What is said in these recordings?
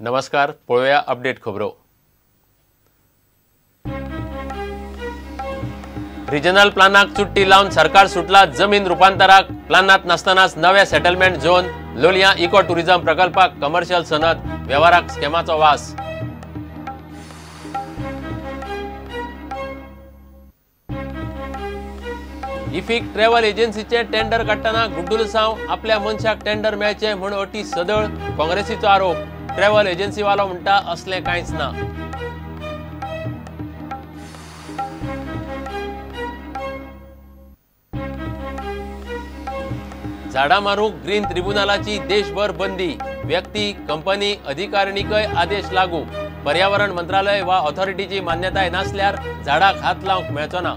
नमस्कार, पळोवया अपडेट खबरो. रिजनल प्लानाक चुट्टी लावन सरकार सुटला जमीन रुपांतराक. प्लानात नासतनाच नवे सेटलमेंट झोन, लोलयां इको टुरिझम प्रकल्पाक कमर्शियल सनद, वेव्हाराक स्कॅमाचो वास. इफीक ट्रॅव्हल एजन्सीचे टेंडर काडटना गुड्डुलसांव आपल्या मनशाक टेंडर मेळचें म्हूण अटी सदळ, काँग्रेसीचो आरोप. ट्रॅव्हल एजन्सीवालो म्हणटा असलें कांयच ना. झाडां मारूंक ग्रीन ट्रिब्युनलाची देशभर बंदी, व्यक्ती, कंपनी, अधिकारिणीकय आदेश लागू. पर्यावरण मंत्रालय वा ऑथॉरिटीची मान्यताय नासल्यार झाडाक हात लावंक मेळचो ना.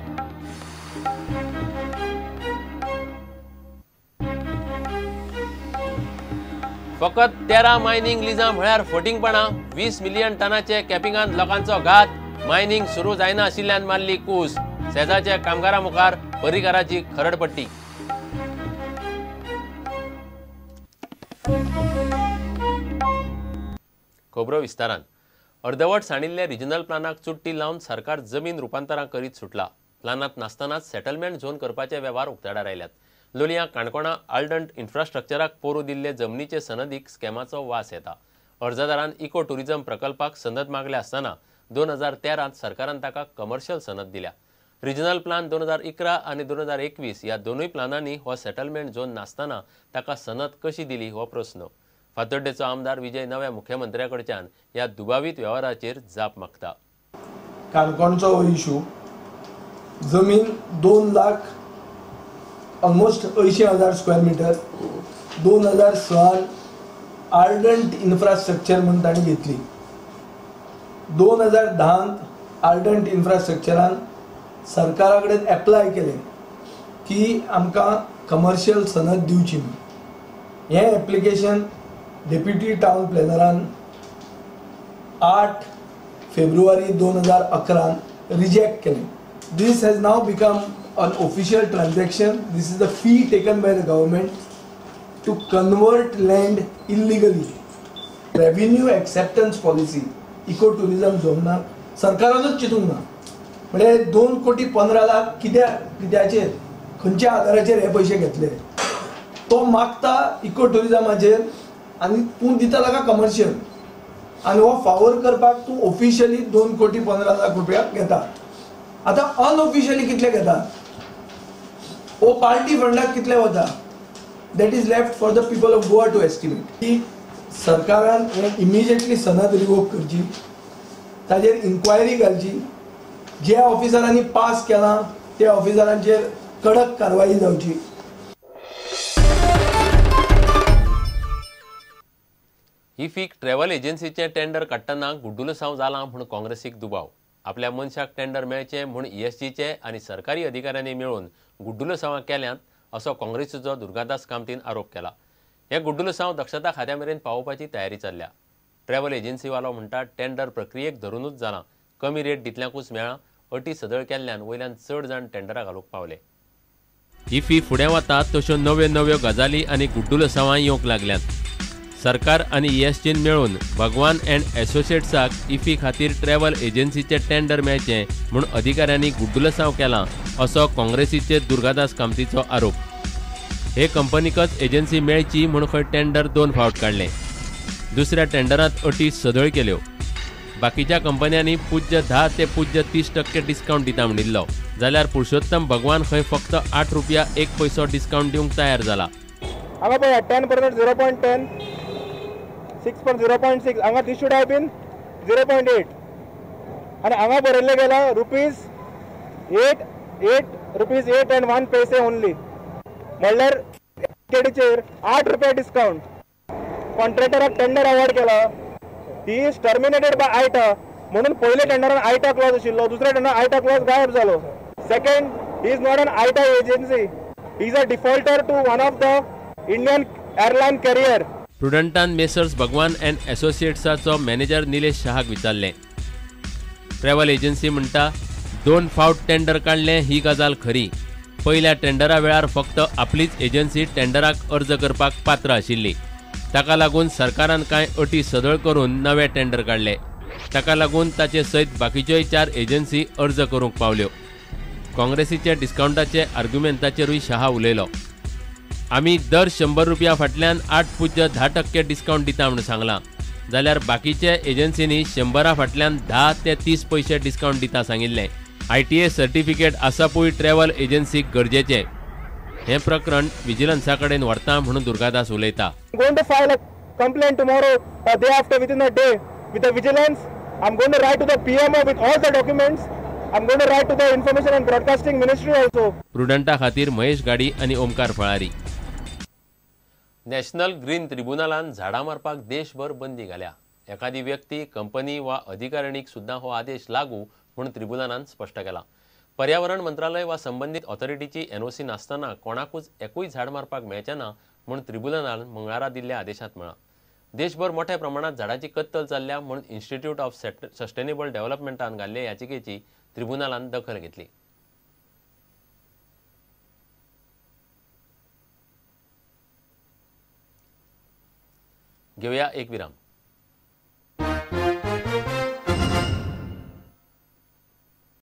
फकत 13 मायनिंग लिजां म्हळ्यार फटींगपणां. 20 मिलियन टनाचे कॅपिंगान लोकांचो घात. मायनिंग सुरू जायना आशिल्ल्यान मारली कूस. सेजाच्या कामगारां मुखार परिकाराची खरडपट्टी. खबरो विस्तारान. अर्दवट सांडिल्ले रिजनल प्लानाक चुट्टी लावन सरकार जमीन रुपांतरां करीत सुटला. प्लानांत नासतनाच सेटलमेंट झोन करपाचे वेव्हार उक्ताडार आयल्यात. लोलयां काणकोणा आल्डंट इन्फ्रास्ट्रक्चराक पोरू दिल्ले जमनीचे सनदीक स्कॅमाचो वास येता. अर्जदारान इको टुरिझम प्रकल्पाक सनद मागल्या आसतना 2013 सरकारान ताका कमर्शियल सनद दिल्या. रिजनल प्लान 2011 आनी 2021 ह्या दोनूय प्लानांनी हो सेटलमेंट झोन नासतना ताका सनद कशी दिली हो प्रस्न. फातोड्डेचो आमदार विजय नव्या मुख्यमंत्र्या कडच्यान ह्या दुबावीत वेव्हाराचेर जाप मागता. काणकोणचो हो इशू, जमीन 2 lakh almost 80,000 square metre 2006 Ardent infrastructure म्हूण तांणी घेतली. 2010 आर्डंट इन्फ्रास्ट्रक्चरान सरकारा कडेन एप्लाय केलें की आमकां कमर्शियल सनद दिवची म्हूण. हें एप्लिकेशन डेप्युटी टावन प्लॅनरान 8 फेब्रुवारी 2011 रिजेक्ट केलें. This has now become an official transaction. This is the fee taken by the government to convert land illegally. Revenue acceptance policy eco tourism zone ना सरकारानूच चितूंक ना. म्हणजे 2 कोटी 15 लाख कित्याचेर, खंयच्या आधाराचेर हे पयशे घेतले? तो मागता इको टुरिजमाचेर आनी तूं दिता ताका कमर्शियल, आनी हो फावर करपाक तूं ऑफिशियली 2 कोटी 15 लाख रुपया घेता. आतां अनऑफिशियली कितले घेता? ओ पार्टी फंडाक कितले वता? That is left for the people of Goa to estimate. की सरकारान हें इमिजिएटली सनद रिवोक करची, ताजेर इन्क्वायरी घालची, जे ऑफिसरांनी पास केलां त्या ऑफिसरांचेर कडक कारवाई जावची. इफीक ट्रॅव्हल एजन्सीचें टेंडर काडटना गुड्डुलसांव जालां म्हूण काँग्रेसीक दुबाव. आपल्या मनशाक टेंडर मेळचें म्हूण ईएसजीचे आनी सरकारी अधिकाऱ्यांनी मेळून गुड्डुलसांवां केल्यांत असो काँग्रेसीचो दुर्गादास कामतीन आरोप केला. हे गुड्डुलसांव दक्षता खात्या मेरेन पावोवपाची तयारी चल्ल्या. ट्रॅव्हल एजन्सीवालो म्हणटा टेंडर प्रक्रियेक धरुनूच जालां, कमी रेट दितल्यांकूच मेळ्ळां. अटी सदळ केल्ल्यान वयल्यान चड जाण टेंडरां घालूंक पावले. इफी फुडें वता तश्यो नव्यो नव्यो गजाली आनी गुड्डुलसांवां येवंक लागल्यांत. सरकार आनी ईएसजीन मेळून भगवान अँड एसोसिएट्साक इफी खातीर ट्रॅव्हल एजन्सीचे टेंडर मेळचें म्हूण अधिकाऱ्यांनी गुड्डुलसांव केलां असो काँग्रेसीचे दुर्गादास कामतीचो आरोप. हे कंपनीकच एजन्सी मेळची म्हूण खंय टेंडर 2 फावट काडलें. दुसऱ्या टेंडरांत अटी सदळ केल्यो. बाकीच्या कंपन्यांनी 0.10 ते 0.30% डिस्कावंट दिता म्हणिल्लो, जाल्यार पुरुषोत्तम भगवान खंय फक्त 8 रुपया 1 पैसो डिस्कावंट दिवंक तयार जाला. हांगा पळय 10% 0.10, 6.0.6, हांगा this should have been 0.8 आनी हांगा बरयल्लें गेलां रुपीज 8, 8 रुपीज 8 and 1 पैसे ओनली. म्हणल्यार केडीचेर 8 रुपया डिस्कावंट. कॉन्ट्रॅक्टराक टेंडर अवॉर्ड केला, he is terminated by AITA म्हणून पयल्या टेंडरान आयटा क्लॉज आशिल्लो, दुसऱ्या टेंडरान आयटा क्लॉज गायब जालो. Second, he is not an AITA agency, he is a defaulter to one of the Indian airline carrier. प्रुडंटान Messrs Bhagwan and एसोसिएट्साचो manager Nilesh शहाक विचारलें. Travel agency म्हणटा 2 फावट tender काडलें ही गजाल खरी. पयल्या टेंडरा वेळार फक्त आपलीच एजन्सी टेंडराक अर्ज करपाक पात्र आशिल्ली. ताका लागून सरकारान कांय अटी सदळ करून नवे टेंडर काडले. ताका लागून ताचे सयत बाकीच्योय 4 एजन्सी अर्ज करूंक पावल्यो. काँग्रेसीचे डिस्कावंटाचे आर्ग्युमेंटाचेरूय शहा उलयलो. आमी दर 100 रुपया फाटल्यान 8.10% डिस्कावंट दिता म्हूण सांगलां, जाल्यार बाकीचे एजन्सींनी 100 फाटल्यान 10 ते 30 पयशे डिस्कावंट दिता सांगिल्लें. ITA certificate आसपूय ट्रॅव्हल एजन्सीक गरजेचें. हें प्रकरण विजिलन्सा कडेन व्हरता म्हणून दुर्गादास उलयता. Going to file a complaint tomorrow or day after within a day with the vigilance. I'm going to write to the PMO with all the documents. I'm going to write to the Information and Broadcasting Ministry also. प्रुडंटा खातीर महेश गाडी आनी ओमकार फळारी. National green ट्रिब्युनलान झाडां मारपाक देशभर बंदी घाल्या. एखादी व्यक्ती, कंपनी वा अधिकारिणीक सुद्दां हो आदेश लागू म्हूण ट्रिब्युनलान स्पश्ट केला. पर्यावरण मंत्रालय वा संबंदीत ऑथॉरिटीची एनओसी नासतना कोणाकूच एकूय झाड मारपाक मेळचें ना म्हूण ट्रिब्युनलान मंगळारा दिल्ल्या आदेशांत म्हळां. देशभर मोठ्या प्रमाणात झाडाची कत्तल चल्ल्या म्हूण इन्स्टिट्यूट ऑफ सस्टेनेबल डेव्हलपमेंटान घाल्ले याचिकेची ट्रिब्युनलान दखल घेतली. घेवया एक विराम.